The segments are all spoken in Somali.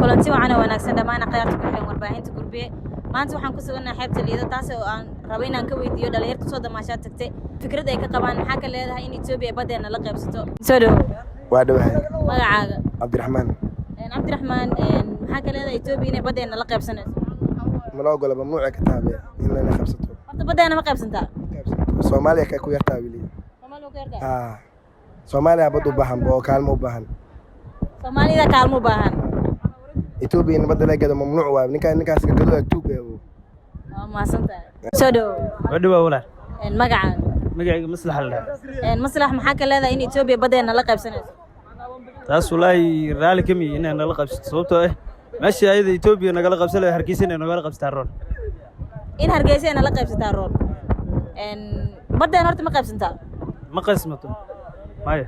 Kulanti wacan oo wanaagsan dhammaan akhyaarta ku xiran warbaahinta Gurbiye. Maanta waxaan ku sugannahay xeebta Liido, taas oo aan rabo inaan ka weydiiyo dhalinyarta soo damaashaad tagtay fikrad ay ka qabaan maxaa ka leedahay in Etoobiya ay baddeena la qaybsato. Soo dhawow. Waa dhawahay. Magacaaga? Cabdiraxmaan. Cabdiraxmaan, maxaa ka leedahay Etoobiya inay baddeena la qaybsanayso? Mala ogola, mamnuucay ka tahay in lana qabsato. Horta baddeena ma qaybsantaa? Soomaaliya kay ku yartaa weli. Soomaaliya ku yartaa? Haa, Soomaaliya bad u baahan oo kaalmo u baahan. Soomaalida kaalmo u baahan. Etoobiya in badda la gado mamnuuc waay. Ninkaan ninkaas ka gado waa tuug eh. Waa mahadsantahay, soo dhawow. Waa dhawaa, walaal. Magacaaga? Magacayga Maslaxa la dhahaa. Maslax, maxaa ka leedahay in Etoobiya baddeena la qaybsanayso? Taas walaahi raalli kami inay nala qabsato, sababtoo ah meesha ayada Etoobiya nagala qabsan lahayd, Hargeysa inay nagala qabsataa roon. In Hargeysa ay nala qaybsataa roon. Baddeena horta ma qaybsantaa? Ma qaysmato, maya.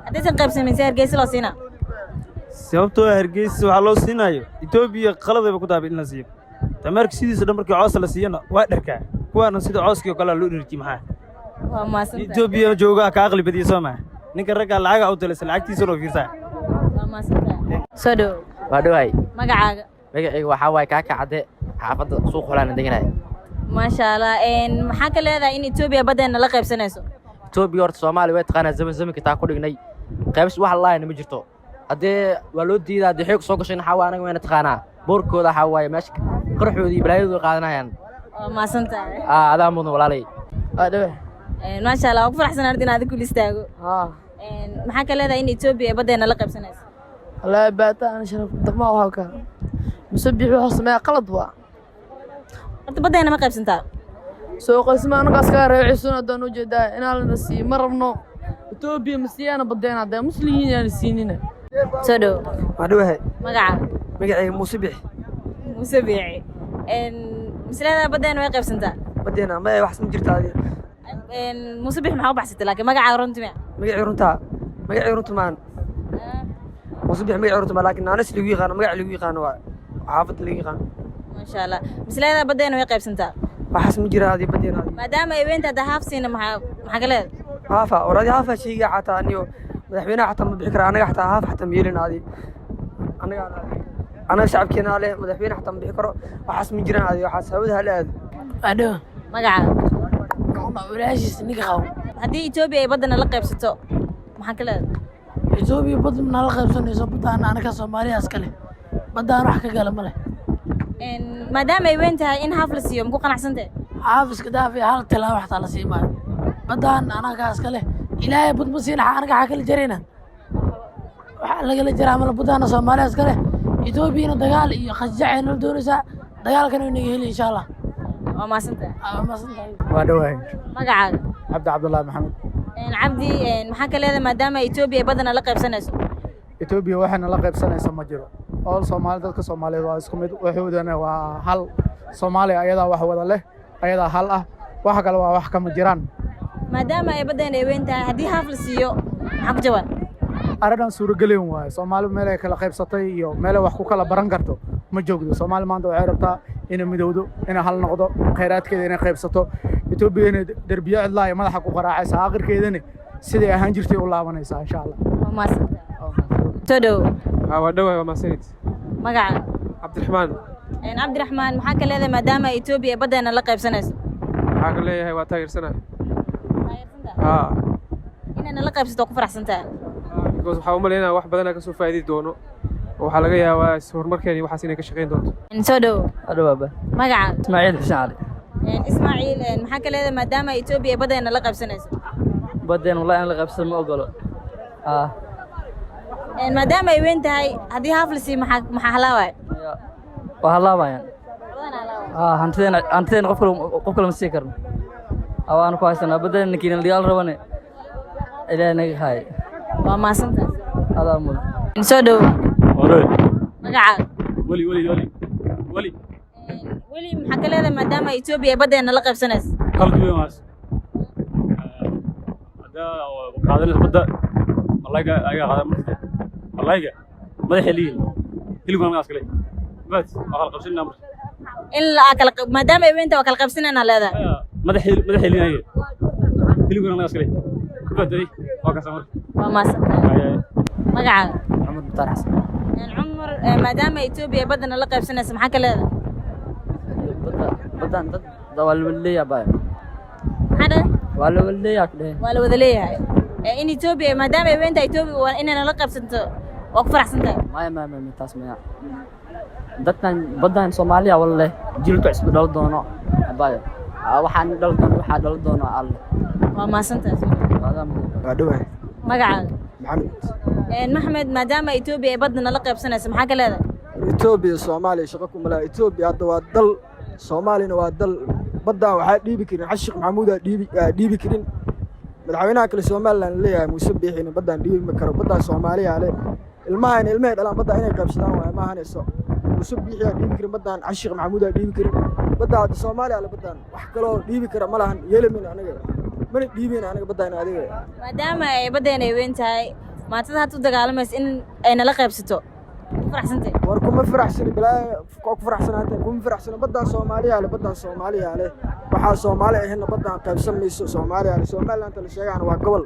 Haddaysan qaybsamin, see Hargeysa loo siinaa? Sababtoo ah Hargeysa waxaa loo siinayo, Etoobiya qaladayba ku taabay in la siiyo. Dameerka sidiisa dhan markii coos la siiyana waa dharkaa, kuwaana sida cooskii oo kale loo dherji, maxaa? Waa mahadsantahay. Etoobiya joogaa ka aqli badiya, soo maha? Ninka raggaa lacaga u talisa, lacagtiisana oo fiirsaa. Waa mahadsantahay, soo dhawow. Waa dhawahay. Magacaaga? Magacayga waxaa waaye Kaaka Cadde, xaafadda Suuq Xolaana deganahay. Maasha Allah. Maxaa ka leedahay in Etoobiya baddeena la qaybsanayso? Etoobiya horta Soomaaliya way taqaanaa, zaman zamanka taa ku dhignay qaybs wax laayna ma jirto. Haddee waa loo diidaa, haddii xoog soo gashay waxaa waaye anaga wayna taqaanaa, boorkooda waxaa waaye meesha qaraxooda iyo balaayadooda qaadanayaan. Waa mahadsantahay. Aa, adaa mudan, walaalay. Waa dhawahay. Maasha Allah, waan ku faraxsan horta in aad kul istaago. Haa. Maxaa ka leedahay in Etoobiya ay baddeena la qaybsanayso? Wallaahi baata ana sharaf dama waxaa ka Musabix wuxuu sameeyaa qalad waa. Horta baddeena ma qaybsantaa? Soo qasma anaga askaga reecisun haddaan u jeedaa inaan lana siiyo ma rabno. Etoobiya ma siiyana badeena, haddaan muslimiin aan siinina. Soo dhow. Waa dhawahay. Magaca? Magacayga Muuse Bix. Muuse Biici, masalada badeena way qaybsantaa? Badeena ma wax ma jirta adiga. Muuse Biixi maxaa u baxsatay? Laakiin magacaaga runti miya? Magacii runtaa, magacii runta maan Muuse Bix, magacii runta maan, laakiin naanas lagu yaqaano, magac lagu yaqaano waa xaafadda lagu yaqaano. Maasha Allah. Masalada badeena way qaybsantaa? Waxaas ma jira adiga, badeena adiga. Maadaama ay weynta hadda haaf siina, maxaa ka leedahay? Haafa war adi haafa sheegaya, xataa aniyo madaxweynaha xataa ma bixi kara. Anaga xataa haaf xataa ma yeelin adi. Anaga shacabkeena leh, madaxweyne xataa ma bixi karo. Waxaas ma jiraan adi, waxaas hawada hala aado. Adho. Magaca? Walaashiis ninka qabo. Haddii Etoobiya ay baddana la qaybsato, maxaa ka leedahay? Etoobiya bad nala qaybsanayso, baddaan anaga Soomaaliya iskale, baddaan wax ka gala ma leh. Maadaama ay weyn tahay, in haaf la siiyo maku qanacsantahay? Xaafiska daafi, hal tilaabo xataa la sii maayo. Baddaan anaga iskale, Ilaahay bad ma siina. Anaga xaa kala jarayna? Waxaa lagala jaraa male. Baddaana Soomaaliya iskale. Etoobiyana dagaal iyo khasjac ay nala doonaysaa, dagaalkana way naga heli, insha Allah. Waa mahadsantahay. Waa mahadsantahay. Waa dhawahay. Magacaaga? Cabdi Cabdullaahi Maxamed. Cabdi, maxaa ka leedahay maadaama Etoobiya ay baddana la qaybsanayso? Etoobiya waxayna la qaybsanaysa ma jiro. Ool Soomaali, dadka Soomaaliyeed waa isku mid, waxoodana waa hal. Soomaaliya ayadaa wax wada leh, ayadaa hal ah, waxa kale waa wax kama jiraan. Maadaama ay baddana ay weyn tahay, haddii haaf la siiyo, maxaa ku jawaab? Arrintan suuragelin waaye. Soomaali meel ay kala qaybsatay iyo meel ay wax ku kala baran karto ma joogdo. Soomaali maanta waxay rabtaa inay midowdo, inay hal noqdo, khayraadkeeda inay qaybsato. Etoobiya inay derbiyo cidlaa ay madaxa ku qaraacaysa, aakhirkeedana siday ahaan jirtay u laabanaysaa, insha Allah. Waa mahadsantahay, soo dhowo. Haa, waa dhawahay, waa mahadsanid. Magaca? Cabdiraxmaan. Cabdiraxmaan, maxaa ka leedahay maadaama Etoobiya ay baddeena la qaybsanayso? Waxaa ka leeyahay waa taageersanahay, haa. Inayna la qaybsato waa ku faraxsan tahay? Because waxaa u malaynaya wax badanaa kasoo faa'iidi doono oo waxaa laga yaabaa horumarkeena iyo waxaas inay ka shaqayn doonto. Soo dhowo. Adhawaaba. Magaca? Ismaaciil Xuseen Cali. Ismaaciil, maxaa ka leedahay maadaama Etoobiya ay baddeena la qaybsanayso? Baddeen wallahi in la qaybsado ma ogolo. Maadaama ay weyn tahay, haddii haaf la siiyo, maxaa halaawaya? Waa halaabayaan. Hantideena qof kale ma sii karno. Waanu ku haysanaa baddeen, ninkiina dagaal rabane Ilaahay naga haay. Waa mahadsantahay. Adaa mudan. Soo dhowo. Magaca? Weli, weli, weli, weli. Weli, maxaa ka leedahay maadaama Etoobiya ay baddeena la qaybsanayso? Qalad weyn waas. Haddaa qaadanaysa badda, malayga ayagaa qaadan markasta, malayga madaxay leeyihin, hilibka magaas kale baad waa kala qabsanayna marka. In la kala maadaama ay weyn tahay, waa kala qaybsanayna leedahay? Madaxay leeyihin ayaga, hilibkana magaas kale baad ay waa kaasa marka. Waa mahadsantahay. Magacaaga? Cumar Mukhtaar Xasan. Cumar. Cumar, maadaama Etoobiya ay baddana la qaybsanaysa, maxaa ka leedahay? Badda, baddan dad waa la wada leeyahay baa. Maxaa dhahay? Waa la wada leeyahay ku dheheen. Waa la wada leeyahay. In Etoobiya, maadaama ay weyntahay Etoobiya, waa inay nala qaybsanto, waa ku faraxsan tahay? Maya, maya, maya, taas maya. Dadkan baddan Soomaaliya wala leh, jiilka cusub dhal doono abaayo. Waxaan dhal doono, waxaa dhal doono alle. Waa mahadsantahay. Waa dhawahay. Magacaaga? Maxamed. Maxamed, maadaama Etoobiya ay badda nala qaybsanaysa, maxaa ka leedahay? Etoobiya Soomaaliya shaqo kuma laha. Etoobiya hadda waa dal, Soomaaliyana waa dal. Baddan waxaa dhiibi karin Xasan Sheekh Maxamuud aa dhiibi karin. Madaxweynaha kale Somaliland leeyahay, Muuse Biixina, baddaan dhiibi ma karo. Baddaa Soomaaliya leh. Ilmahan ilmahay dhalaan baddaa inay qaybsadaan waay, ma ahanayso. Muuse Biixi aa dhiibi karin baddaan, Xasan Sheekh Maxamuud aa dhiibi karin baddaa. Hadda Soomaaliya le baddaan, wax kaloo dhiibi kara ma lahan. Yeelamayna anaga, mana dhiibeyna anaga baddaan adiga. Maadaama ay baddeena ay weyn tahay, maantada hadda u dagaalamaysa in ay nala qaybsato, ku faraxsantahay? War, kuma faraxsani. Balaa ku faraxsanaantay, kuma faraxsani. Baddaan Soomaaliya leh, baddaan Soomaaliya leh. Waxaa Soomaali ahaynna baddaan qaybsan mayso. Soomaaliya leh. Somaliland la sheegaana waa gobol.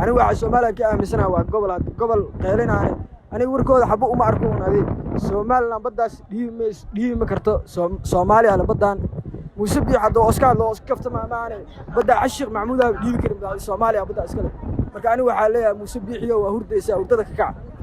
Anigu waxaa Somaliland ka aaminsanaha waa gobol. Hadda gobol qeylinaane, aniga warkooda xabo uma arko un. Adi Somaliland baddaas dhiibi mays, dhiibi ma karto. Soomaaliya leh baddaan. Muuse Biix hadda oo iska hadlo oo iska kaftama maahane, baddaa Xasan Sheekh Maxamuud aa dhiibi karin. Soomaaliya baddaa iska leh. Marka anigu waxaa leeyahay, Muuse Biixiyo, waa hurdaysaa, hurdada ka kaca.